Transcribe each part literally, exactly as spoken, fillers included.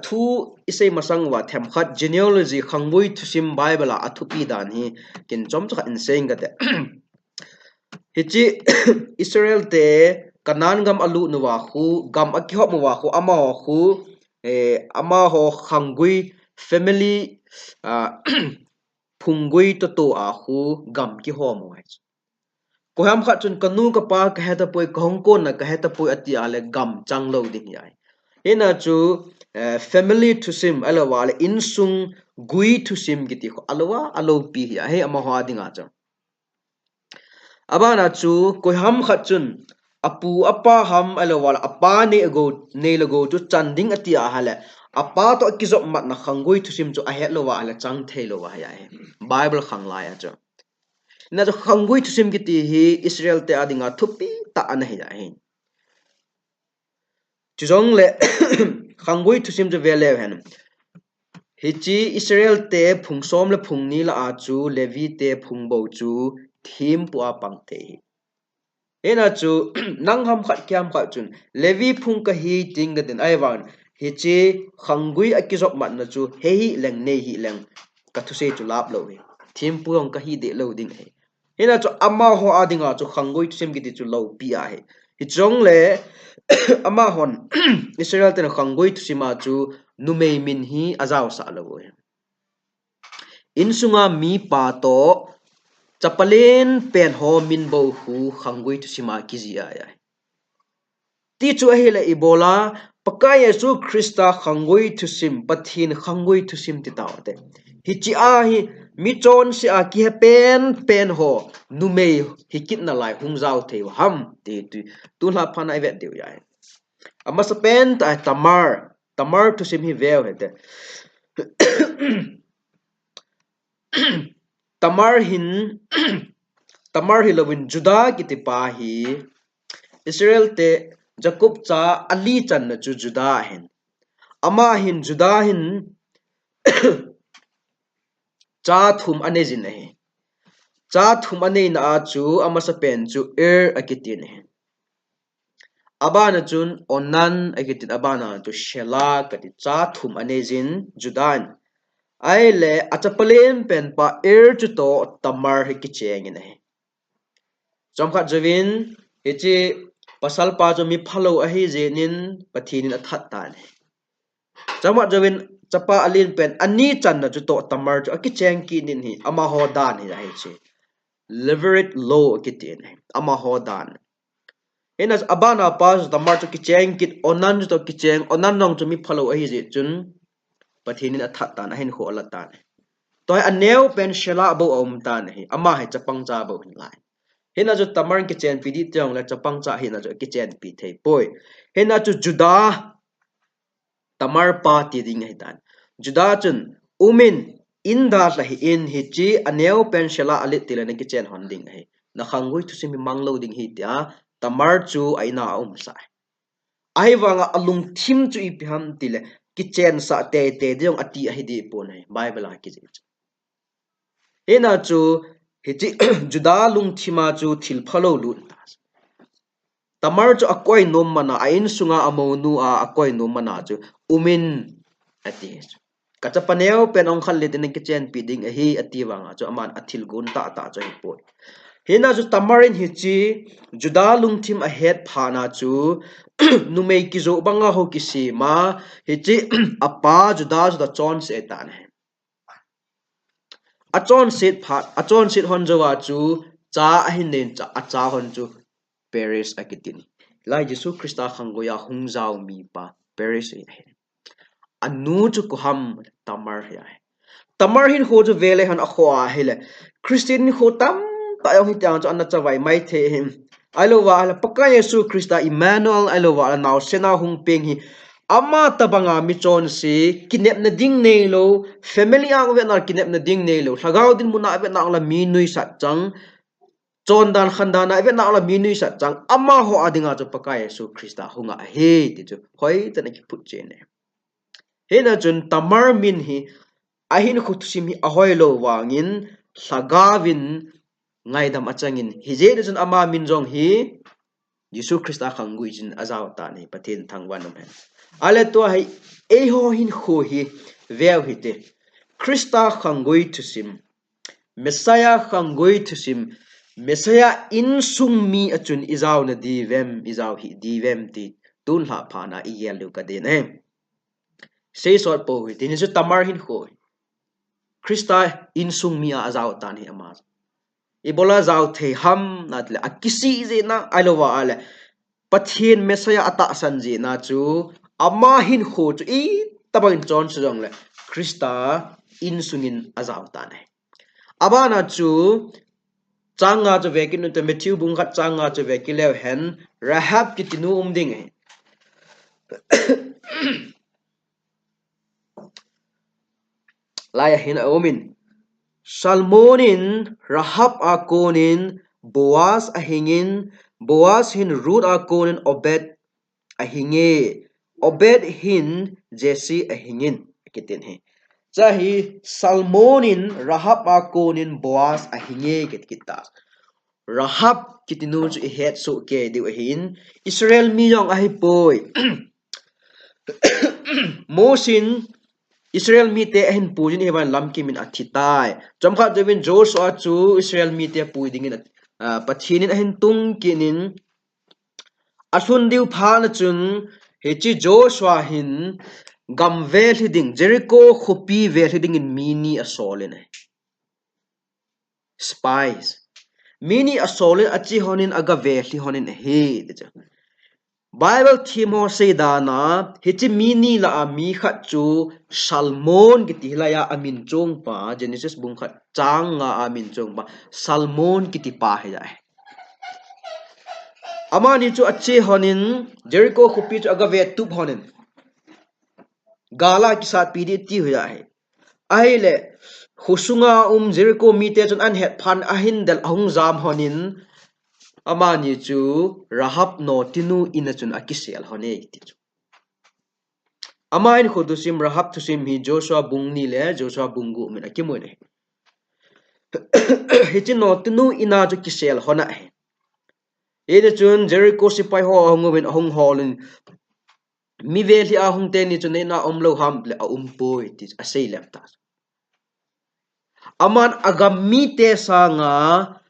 thu isei masang uva themkhat genealogy, khanggui thusim Bible a athupi dan hi kin chomcha khat in sei inge kate. Hiche Israel te Canaan gam alut nauva khu, gam akihop nauva khu, amaho khu, eh, amaho khanggui family, ah, phunggui toh toh a khu gam kihom u ahi. Koiham khat chun kanu kapa kahe tapoi, kahung konna kahe tapoi ati a le gam chang lou ding ahi. Hina chu, eh, family thusim, ahilouva le insung gui thusim kiti khu alouva, aloupi ahi, amaho a dinga chu. Abana chu koiham khat chun apu apa ham ahilouva le apa nei agou, nei le gou chu chan ding ati a ahile, apa toh akijop matna khanggui thusim chu ahet louva ahile chang thei lou ahi, ahi. Bible khang lai a chu. Hina chu khanggui thusim kiti hi Israel te a dinga thupi tah ana hi ahi. Chujongle khanggui thusim chu ve leu hen. Hiche Israel te phung som le phung ni lah a chu Levi te phung bou chu thempu a pang thei ahi. Hina chu nang ham khat kei ham khat chun Levi phung kahi tin katin ahivangin hiche khanggui akijop matna chu hei hih leng nei hih leng kathusei chu lap lou ahi. Thempu jong kahi deh lou ding ahi. Hina chu amaho a dinga chu khanggui thusim kiti chu loupi ahi. Hijongle amahon Israel ten khanggui thusim a chu numei min hi ajaosah lou ahi. Insunga mipa toh chapa lenpen ho min bou khu khanggui thusim a kiji ahi. Ti chu ahile ibola Pakai Jesu Christa khanggui thusim, Pathen khanggui thusim ti tao te. Hiche a hi michonse a kihe penpen ho numei hikit nalai hung jao thei u ham ti tu, tulha phat a ivet diu ahi. Amasapen tah Tamar, Tamar thusim hi veu hite. Tamar hin, Tamar hilouvin Judah kiti pa hi Israel te Jacob cha ali channa chu Judah ahin. Ama hin Judah hin cha thum anei jin ahi. Cha thum aneina a chu amasapen chu Er akitin ahi. Abana chun Onan akitin, abana chu Shelah kati, cha thum anei jin Judah in. Ahile achapa lenpen pa Er chu toh Tamar hi kicheng in ahi. Chomkhat jouvin hiche pasal pa chu mi phalou ahi jeh in Pathen in athat tan ahi. Chomkhat jouvin chapa alenpen ani channa chu toh Tamar chu akicheng kit in ahi, amaho dan hi ahi chu. Levirate law akitin ahi, amaho dan. Hina abana pa chu Tamar chu kicheng kit, Onan chu toh kicheng, Onan jong chu mi phalou ahi jeh chun Pathen in athat tan, ahinkho ala tan. Tua hi aneopen Shelah bou aum tan ahi, ama hi chapang cha bou hin lai. Hina chu Tamar in kichenpi ding tijongle chapang cha hina chu kichenpi thei poi. Hina chu Judah Tamar pa ti ding ahitan. Judah chun, umin, inda lha hih in hiche aneopen Shelah alet tile nakichen hon ding ahi. Nakhanggui thusim hi mang lou ding ahi tia Tamar chu a-in a aumsah ahi. Ahivanga alungthim chu ipi ham tile kichensah teitei ding ati ahi deh pon ahi, Bible a kijih chu. Hina chu hiche Judah lungthim a chu thil phalou lut ta. Tamar chu akoi nom mana, a-insunga amonu a akoi nom mana chu umin ati chu. Kachapa neopen ahung khanlet in kichenpi ding ahi ati vanga chu aman athil gon tahtah chu ahipoi. Hina chu Tamar in hiche Judah lungthim ahet phat na chu numei kijoh banga hou kisem a, hiche apa Judah chu toh chonse tan ahi. Achonset phat, achonset hon jouva chu cha ahin nei in, acha hon chu Perez akitin. Hilai Jesu Christa khanggui a hung jao mipa Perez ahi. Anu chu koi ham? Tamar ahi. Tamar hinkho chu veleu hen, akhoh ahile Christian hinkho tamtah jong hitiang chu ana chavai maithei ahi. Ahilouva ahile Pakai Jesu Christa Emmanuel, ahilouva ahile naosen a hung peng hi ama tobanga michonse, kinepna ding neilou, family a vetna kinepna ding neilou, lhagao dinmun a vetna la mi nuisat chang, chondan khandan a vetna la mi nuisat chang, amaho a dinga chu Pakai Jesu Christa hung ahi ti chu hoitah in akiphut chen e. Hina chun Tamar min hi ahinkho thusim hi ahoilou vangin lhagaovin ngaidam achangin, hijeh chun ama min jong hi Jesu Christa khanggui chun ajao tan ahi, Pathen thangvah in um hen. Ahile tua hi Eiho hinkho hi veu hite. Christa khanggui thusim, Messiah khanggui thusim, Messiah insung mi a chun i jaona diuvem, i jao hih diuvem ti tun lha phat na i gel diu ka ding ahi. Seisot pou hite, hiche Tamar hinkho hi Christa insung mi a ajao tan ahi ama. Ibola jao thei ham nati le, akisih jeh na, ahilouva ahile Pathen Messiah atahsan jeh na chu, ama hinkho chu itobang in chonse jongle Christa insung in ajao tan ahi. Abana chu chang nga chu ve kit un te, Matthew bung khat chang nga chu ve kit leu hen, Rahab kiti nu um ding ahi. Lai a hin a um in, Salmon in Rahab a kon in Boaz ahing in, Boaz hin Ruth a kon in Obed ahing e, Obed hin Jesse ahing in, kiti ahi. Hiche hi Salmon in Rahab a kon in Boaz ahing e, kiti kit ta. Rahab kiti nu chu i het soh kei diu ahin, Israel mi jong ahipoi. Mosi in Israel mite ahin puijin ahivangin lamkim in athi tai. Chomkhat jouvin Joshua chu Israel mite pui dingin, ah, Pathen in ahin tung kit in, alhun diu phat na chun, hiche Joshua hin gam velhi ding, Jericho khopi velhi dingin mi ni asol in ahi. Spies. Mi ni asol in ache lhon in aga velhi lhon in ahi, ti chu. Bible them ho sei dan a, hiche mi ni lah a mi khat chu Salmon kiti hilai a amin chong pa, Genesis bung khat chang nga a amin chong pa, Salmon kiti pa hi ahi. Amani chu ache lhon in, Jericho khopi chu aga ve tup lhon in, gal a kisatpi ding tiu hi ahi. Ahile, khosunga um Jericho mite chun ahin het phat in ahin del ahung jam lhon in, amani chu Rahab noti nu in a chun akisel lhon e ti chu. Ama hinkho thusim, Rahab thusim hi Joshua bung ni le Joshua bung gup in akimu in ahi. Hiche noti nu in a chu kisel lhon ahi. Hiti chun Jericho sepai ho ahung uvin ahung hol in, mi velhi a hung teni chu neina aum lou ham, le aum poi ti asei lem ta. Aman agam mite sanga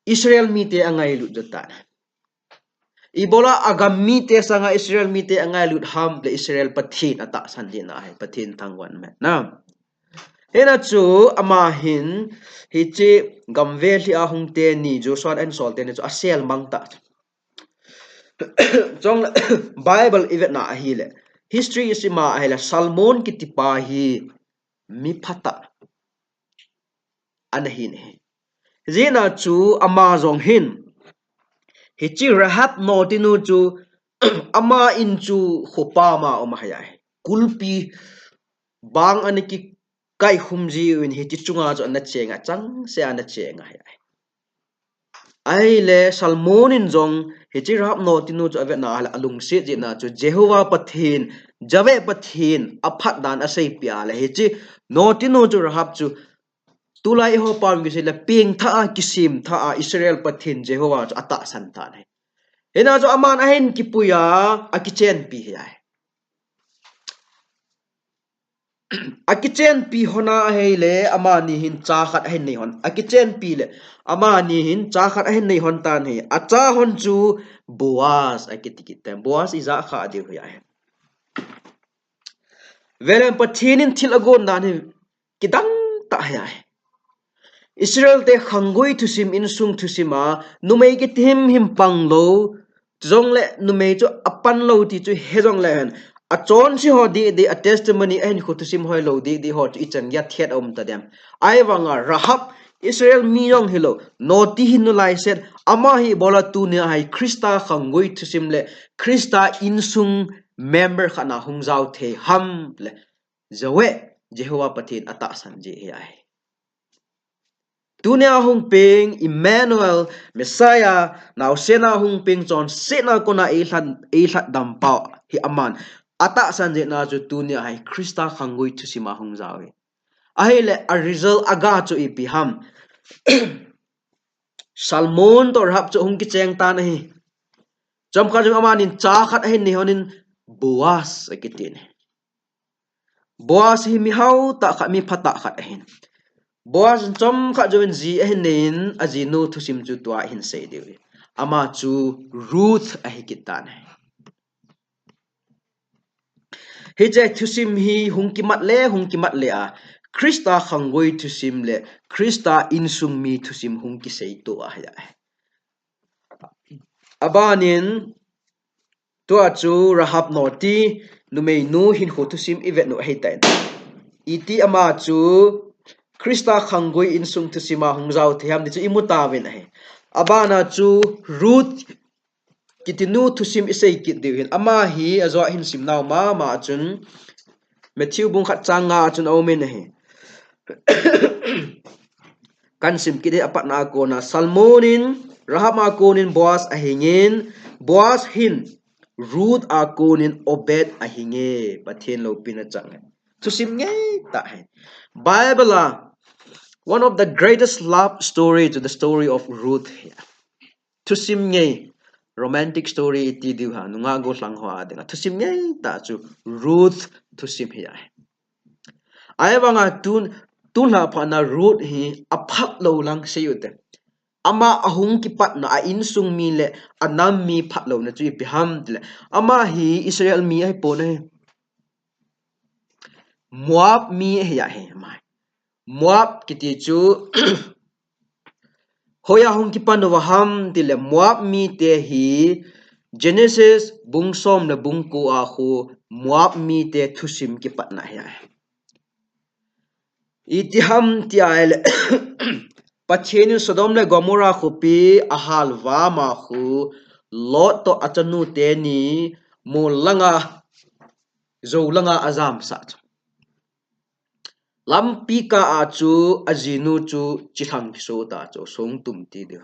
Israel mite angailut jo tan. Ibola agam mite sanga Israel mite angailut ham, le Israel Pathen atahsan jeh na ahi, Pathen thangvah in ahi. Hina chu ama hin hiche gam velhi a hung teni, Joshua ahin sol teni chu asel mang ta. Chule Bible i vet na ahile, history i sim a ahile, Salmon kiti pa hi mi phatah ana hin ahi. Hijeh a chu ama jong hin, hiche Rahab noti nu chu ama in chu khopa ma um ahi. Kulpi bang ana kikai khum jiu in hiche chunga chu ana cheng a, chang se ana cheng ahi. Ahile Salmon in jong hiche Rahab noti nu chu avet na ahile alungset jeh a chu Jehovah Pathen, Yahweh Pathen aphat dan aseipeh a le hiche noti nu chu Rahab chu tulai eiho pau in kisei le pengthah a, kisemthah a Israel Pathen Jehovah chu atahsan tan ahi. Hina chu aman ahin kipui a, akichenpi ahi. Akichenpi lhon ahile, amani hin cha khat ahin nei lhon. Akichenpi le, amani hin cha khat ahin nei lhon tan ahi. Acha lhon chu Boaz akiti kit tan. Boaz ijat kha diu ahi. Velen Pathen in thil agon dan hi kidang tah ahi. Israel te khanggui thusim, insung thusim a, numei kiti himhim pang lou, jongle numei chu apan lou ti chu he jongle hen, achonse ho didi, a testimony, ahinkho thusim hoilou didi ho chu ichan geiya thet aum tadem. Ahivanga Rahab, Israel mi jong hilou, noti hin nulai set, ama hi ibola tunia hi Christa khanggui thusim le Christa insung member khat na hung jao thei ham le, Yahweh, Jehovah Pathen atahsan jeh ahi. Tunia hung peng Emmanuel, Messiah, naosen a hung peng chonset na kona eilhat, eilhat dam pa hi aman atahsan jeh a chu tunia hi Christa khanggui thusim a hung jao ahi. Ahile a result aga chu ipi ham. Salmon toh Rahab chu hung kicheng tan ahi. Chomkhat jong amanin cha khat ahin nei lhon in Boaz akiti in ahi. Boaz hi mi hao tah khat, mi pha tah khat ahin. Boaz in chomkhat jouvin ji ahin neiyin, ajinu thusim chu tua ahin sei diu ahi. Ama chu Ruth ahi kit tan ahi. Hiche thusim hi hung kimat le, hung kimat le a, Christa khanggui thusim le Christa insung mi thusim hung kisei to ahi. Abanin, tua chu Rahab noti, numeinu hinkho thusim i vet u ahi tai. Iti ama chu Christa khanggui insung thusim a hung jao thei ham ti chu i mu tauvin ahi. Abana chu Ruth kiti nu thusim i sei kit diu ahin. Ama hi ajo a hin sim nau mama chun Matthew bung khat chang nga a chun a um in ahi. Kan sim kit e, apatna a kona Salmon in Rahab a konin Boaz ahingin, Boaz hin Ruth a konin Obed ahinge, Pathen loupina chang e. Thusim ngei tah ahi. Bible a one of the greatest love story to the story of Ruth. Thusim ngei, romantic story ti diu ham, nungah gollhang ho a dinga thusim ngei tah chu Ruth thusim hi ahi. Ahivanga tun, tun lha phatna Ruth hi aphat lou lang sei u te. Ama ahung kipatna a insung mi le anam mi phat louna chu ipi ham tile, ama hi Israel mi ahipon ahi. Moab mi ahi ahi, ama hi. Moab kiti chu hoiya hung kipan uva ham tile, Moab mite hi Genesis bung som le bung ko a khu Moab mite thusim kipatna ahi ahi. Iti ham ti ahile, Pathen in Sodom le Gomorrah khopi ahal vama khu Lot toh achanu teni mol langa, jou langa ajamsah chu. Lampi kah a chu ajinu chu chilhang kiso ta chu, songtum ti diu.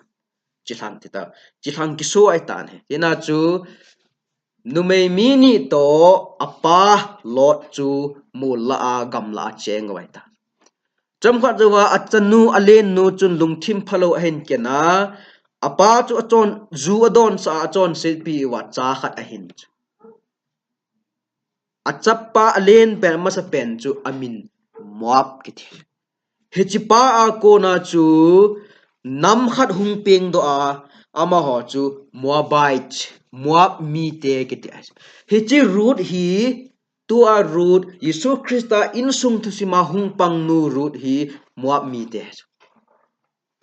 Chilhang ti ta, chilhang kiso ahi tan ahi. Tina chu numei mi ni toh apa Lot chu mol lah a gamla a cheng uva ahi ta. Chomkhat jouva achanu alennu chun lungthim phalou ahin kena, apa chu achon, ju adonsah a achonsetpi uva cha khat ahin. Achapa alen pen, amasa pen chu amin Moab kiti. Hichepa a kona chu nam khat hung pengdoh a, amaho chu Moabite, Moab mite kiti ahi. Hiche Ruth hi, tua Ruth, Jesu Christa insung thusima hung pang nu Ruth hi Moab mite ahi.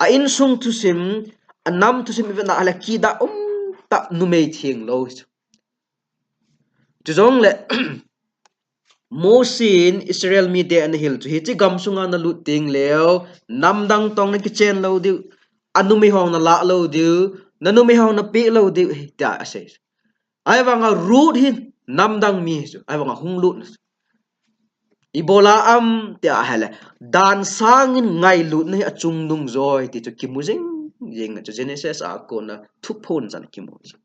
A insung thusim, anam thusim i vetna ahile kidah umtah numei thenglou ahi. Chujongle Mosi in Israel mite ana hil chu, hiche gamsunga nalut tengleu, namdang toh nakichen lou diu, anumei ho nalah lou diu, nanumei ho napeh lou diu, tia asei. Ahivanga Ruth hi namdang mi chu, ahivanga hung lut na chu. Ibola ham tia ahile, dan sangin ngailutna hi achungdung joi ti chu kimu jing jing na chu, Genesis a kona Thuphon chan kimu chu.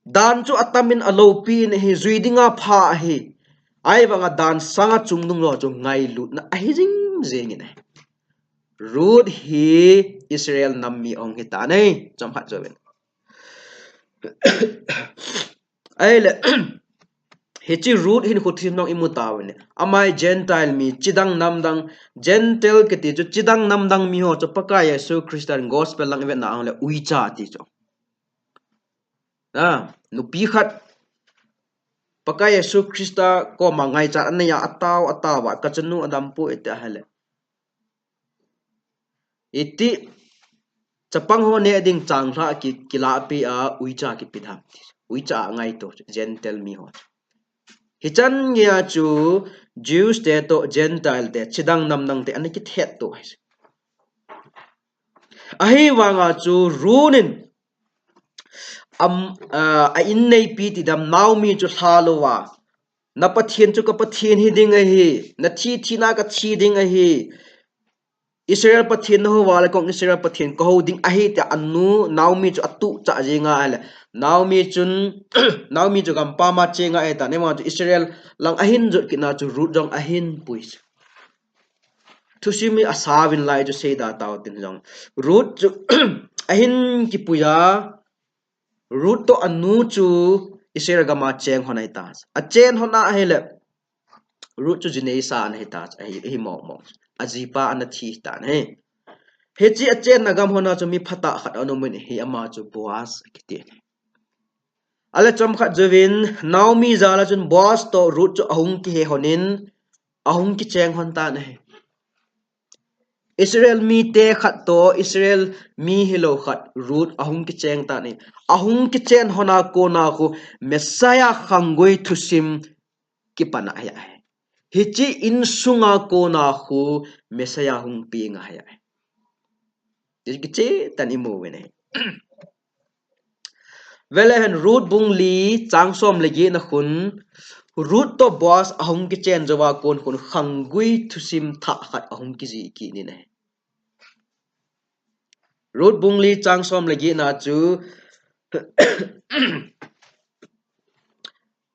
Dan chu atamin aloupi in ahi, jui dinga pha ahi. Ahivanga dan sanga chungdung joi chu ngailutna ahi jing jing in ahi. Ruth hi Israel nam mi ahung hi tan ahi, chomkhat jouvin. Ahile, hiche Ruth hinkho thusim jong imu tauvin. Ama hi Gentile mi, chidang namdang, Gentile kiti chu chidang namdang mi ho chu Pakai Jesu Christa in gospel lang i vetna ahile uicha ati chu. A, nupi khat Pakai Jesu Christa koma ngaichat anei a, atao, atao a, kachanu adam poi ati ahile. Iti, chapang ho neh ding changlhah ki, kilahpeh a, uicha kipe dam. Uicha a ngaito, Gentile mi ho. Hichan geiya chu, Jews te toh, Gentile te, chidang namdang te, ana kithet to. Ahivanga chu Ruth in, am, a, a inneipi ti dam Naomi chu lha louva, na Pathen chu ka Pathen hi ding ahi, na thi thina ka thi ding ahi, Israel Pathen na hou uva le kong Israel Pathen ka hou ding ahi, tia anu Naomi chu atuh chah jeng a ahile, Naomi chun, Naomi chu gampam a cheng a ahi tan, ahivang chu Israel lang ahin jot kit na chu Ruth jong ahin pui. Thusim hi asa uvin lai chu seida tao tin jong. Ruth chu ahin kipui a, Ruth toh anu chu Israel gam a cheng lhon ahi ta. Achen lhon a ahile, Ruth chu jinei sa ana hita, ahi, ahi mong mong. Ajipa ana thi hita ahi. Hiche achenna gam hon a chu mi phatah khat ana umin ahi, ama chu Boaz akiti. Ale chomkhat jouvin Naomi jal a chun Boaz toh Ruth chu ahung kihe lhonin, ahung kicheng lhon tan ahi. Israel mite khat toh Israel mi hilou khat Ruth ahung kicheng tan ahi. Ahung kichen lhon a kona khu Messiah khanggui thusim kipan ahi. Hiche insunga kona khu Messiah hung peng ahi. Hiche kicheh tah in imu uvin ahi. Vele hen Ruth bung li chang som le get na khun, Ruth toh Boaz ahung kichen jouva kon khun khanggui thusim thah khat ahung kijih kit in ahi. Ruth bung li chang som le get na chu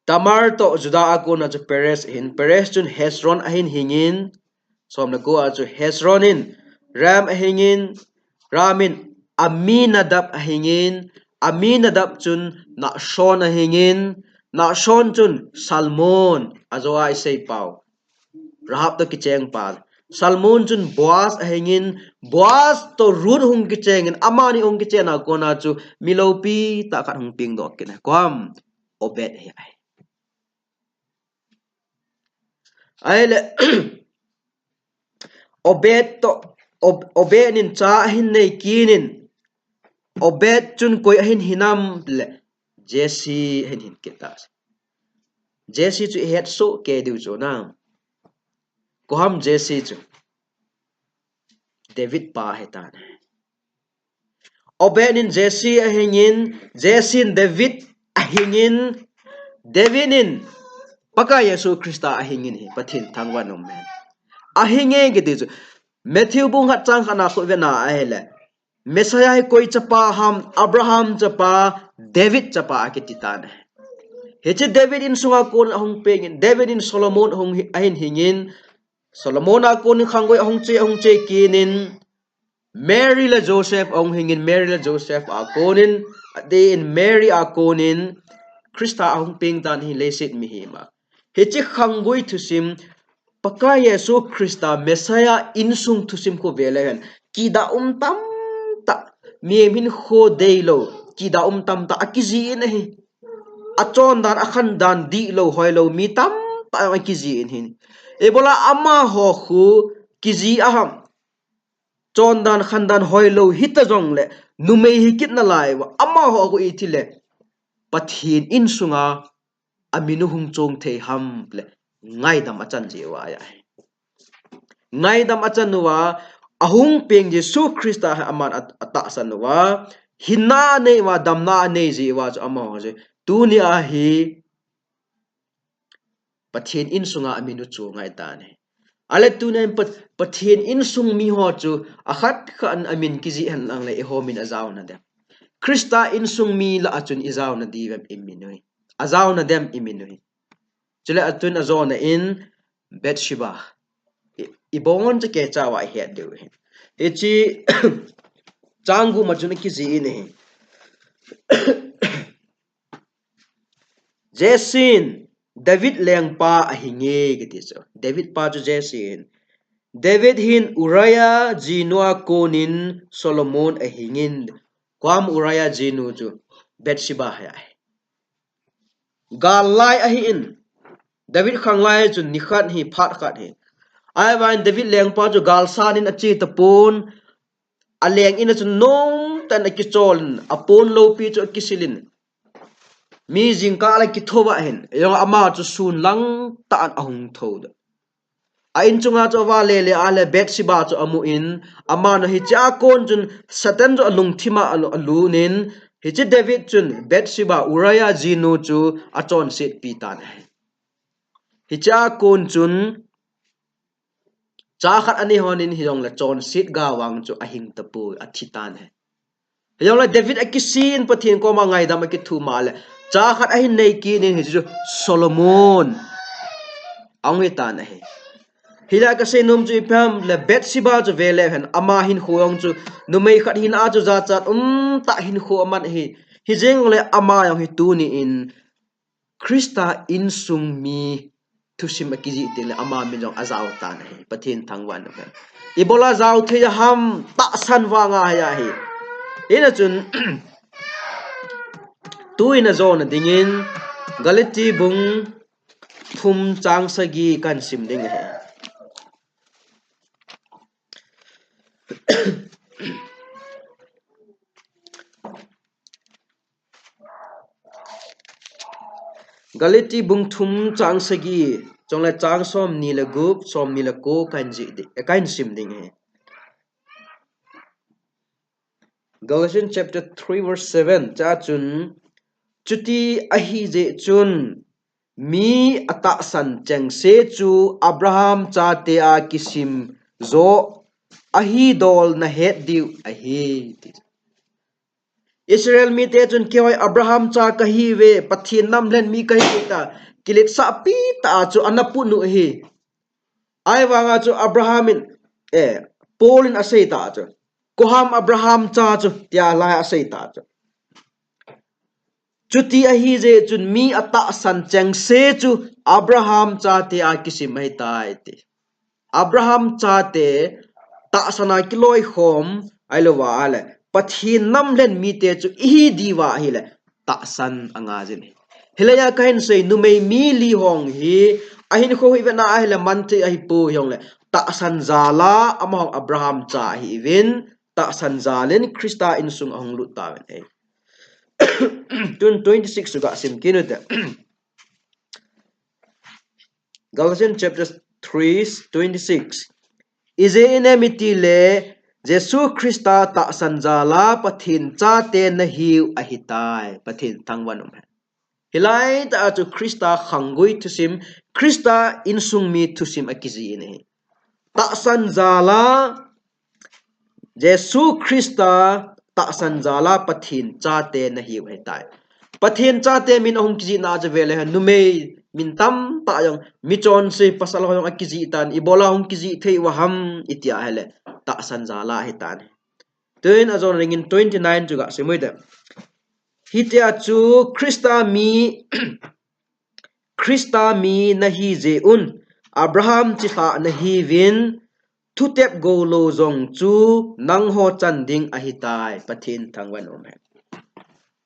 Tamar toh Judah a kona chu Perez ahin, Perez chun Hezron ahin hingin, som le ko a chu Hezron in Ram ahingin, Ram in Aminadab ahingin, Aminadab chun Nahshon ahingin, Nahshon chun Salmon, ajo a isei pau Rahab toh kicheng pa. Salmon chun Boaz ahingin, Boaz toh Ruth hung kichengin, amani hung kichen a kona chu mi loupi tah khat hung peng doh kit in ahi. Koi ham? Obed ahi. Ahile, Obed toh, Ob-, Obed in cha ahin nei kit in, Obed chun koi ahin hin ham le, Jesse ahin hin kit tai. Jesse chu ihet soh kei diu chu na. Koi ham Jesse chu? David pa ahi tan ahi. Obed in Jesse ahingin, Jesse in David ahingin, David in Pakai Jesu Christa ahingin ahi, Pathen thangvah in um hen. Ahinge kiti chu. Matthew bung khat chang khat na khu vet na ahile, Messiah hi koi chapa ham? Abraham chapa, David chapa akiti tan ahi. Hiche David insunga kon ahung pengin, David in Solomon ahung hi-, ahin hingin, Solomon a kon in khanggui ahung che, ahung che kit in, Mary le Joseph ahung hingin, Mary le Joseph a kon in, adeh in Mary a kon in Christa ahung peng tan ahi, leiset mihem a. Hiche khanggui thusim, Pakai Jesu Christa Messiah insung thusim khu vele hen, kidah um tamtah, mihem hinkho deilou, kidah um tamtah akijih in ahi. Achondan, akhandan dihlou, hoilou mi tamtah akijih in ahi. Ibola amaho khu kijih a ham? Chondan, khandan hoilou hita jongle, numei hi kit nalai uva, amaho khu iti le, Pathen insunga aminu hung chong thei ham le, ngaidam achan jeh uva ahi. Ngaidam achan uva, ahung peng Jesu Christa hi aman at-, atahsan uva, hinna anei uva, damna anei jeh uva chu amaho chu, tunia hi, Pathen insunga aminu chong ahi tan ahi. Ale tunia hin Pat-, Pathen insung miho chu akhat khat in amin kijih hen lang le eiho min ajao nadem? Christa insung mi lah a chun ijao nadiu vem imin u hi? Ajao nadem imin u hi? Chule atun ajona in Bathsheba. I, iboncha keicha uva ihet diu hi. Hiche chang gup ma chun akijih in ahi. Jesse in David lengpa ahinge kiti chu. David pa chu Jesse in. David hin Uriah jinu a kon in Solomon ahingin. Koi ham Uriah jinu chu? Bathsheba ahi. Gal lai ahin. David khang lai chu nikhat hi, phat khat hi. Ahivangin David lengpa chu galsan in ache tapon, aleng in a chun nomtah in akichol in, apon loupi chu akisil in, mi jingkah a akithou va ahin, ijong ama chu sun lang tah in ahung thou doh. A in chunga chu ava lele a le Bathsheba chu amu in, aman hiche a kon chun Satan chu alungthim a alu-, alut in, hiche David chun Bathsheba, Uriah jinu chu achonsetpi tan ahi. Hiche a kon chun cha khat anei lhon in, hijongle chonset ga vang chu ahing tapoi, athi tan ahi. Hijongle David akisih in Pathen koma ngaidam akithum a le, cha khat ahin nei kit in, hichu Solomon ahung hi tan ahi. Hilai a kasei nom chu ipi ham le, Bathsheba chu vele hen, ama hinkho jong chu numei khat hina a chu jachat umtah hinkho aman ahi. Hijeng le ama jong hi tuni in Christa insung mi thusim akijih teng le ama min jong ajao tan ahi. Pathen thangvah in um hen. Ibola jao thei ham, tahsan vang ahi ahi. Hijeh chun, tuin ajona dingin, Galati bung thum chang sagi kahin sim ding ahi. Galati bung thum chang sagi, chule chang somni le gup, somni le ko kahin jih ding, eh, kahin sim ding ahi. Galatians chapter three verse seven, chua chun, chuti ahijeh chun, mi atahsan chengse chu Abraham chate a kisim jo ahi dol nahet diu ahi, ti. Israel mite chun keiho hi Abraham cha kahiuve, Pathen namlen mi kahiuve tia, kiletsahpi tah a chu ana put u ahi. Ahivanga chu Abraham in, eh, Paul in asei tah chu, koi ham Abraham cha chu, tia lai asei tah chu. Chuti ahijeh chun mi atahsan chengse chu Abraham chate a kisim ahitai, ti. Abraham chate tahsan a kiloikhom, ahilouva ahile, Pathen namlen mite chu ihi diuva ahile, tahsan angah jin ahi. Hilaiya kahin sei, numei mi li ho hi, ahinkho hi vena ahile, manthei ahipoi hijongle, tahsan jal a, amaho Abraham cha ahiuvin, tahsan jal in Christa insung ahung lut tauvin ahi. Tun twenty-six chu gasim kit u hite. Galatians chapter three, twenty-six. Ijeh inem itile, Jesu Christa tahsan jal a Pathen chate nahiu ahitai, Pathen thangvah in um hen. Hilai tah a chu Christa khanggui thusim, Christa insung mi thusim akijih in ahi. Tahsan jal a, Jesu Christa tahsan jal a Pathen chate nahiu ahitai. Pathen chate min ahung kijih na chu vele hen, numei min tamtah jong, michonse pasal ho jong akijih tan, ibola hung kijih thei uva ham iti ahile, tahsan jal a ahitan. Tun ajona dingin twenty-nine chu gasim u hite. Hitia chu Christa mi, Christa mi nahijeh un, Abraham chilhah nahiuvin, thutep gou lou jong chu nangho chan ding ahitai, Pathen thangvah in um hen.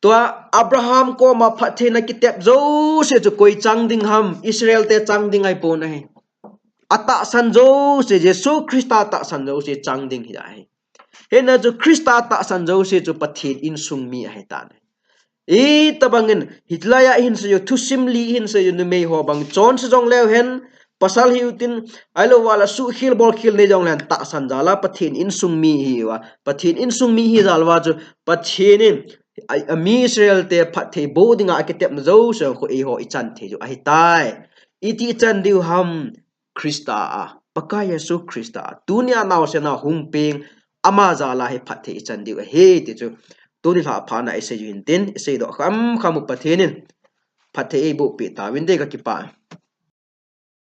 Tua Abraham koma phattheina kitep jouse chu koi chang ding ham, Israel te chang ding ahipon ahi. Atahsan jouse, Jesu Christa tahsan jouse chang ding hi ahi. Hijeh chun Christa tahsan jouse chu Pathen insung mi ahitan ahi. Itobang in, hilaiya ihin sei u, thusim li ihin sei u, numei ho bang chonse jong leu hen, pasal hiu tin, ahilouva le suhkhel bolkhel nei jong leu hen, tahsan jal a Pathen insung mi ihiuva, Pathen insung mi ihi jal uva chu, Pathen in, a, ami Israel te phatthei boh dinga akitepna jouse khu eiho ichan thei u ahitai. Iti ichan diu ham, Christa a, Pakai Jesu Christa a, tunia naosen a hung peng, ama jal a hi phatthei ichan diu ahi ti chu, tuni lhah phat na isei u hintin, isei doh kham kham u Pathen in phatthei eiboh peh tauvin te kakipah.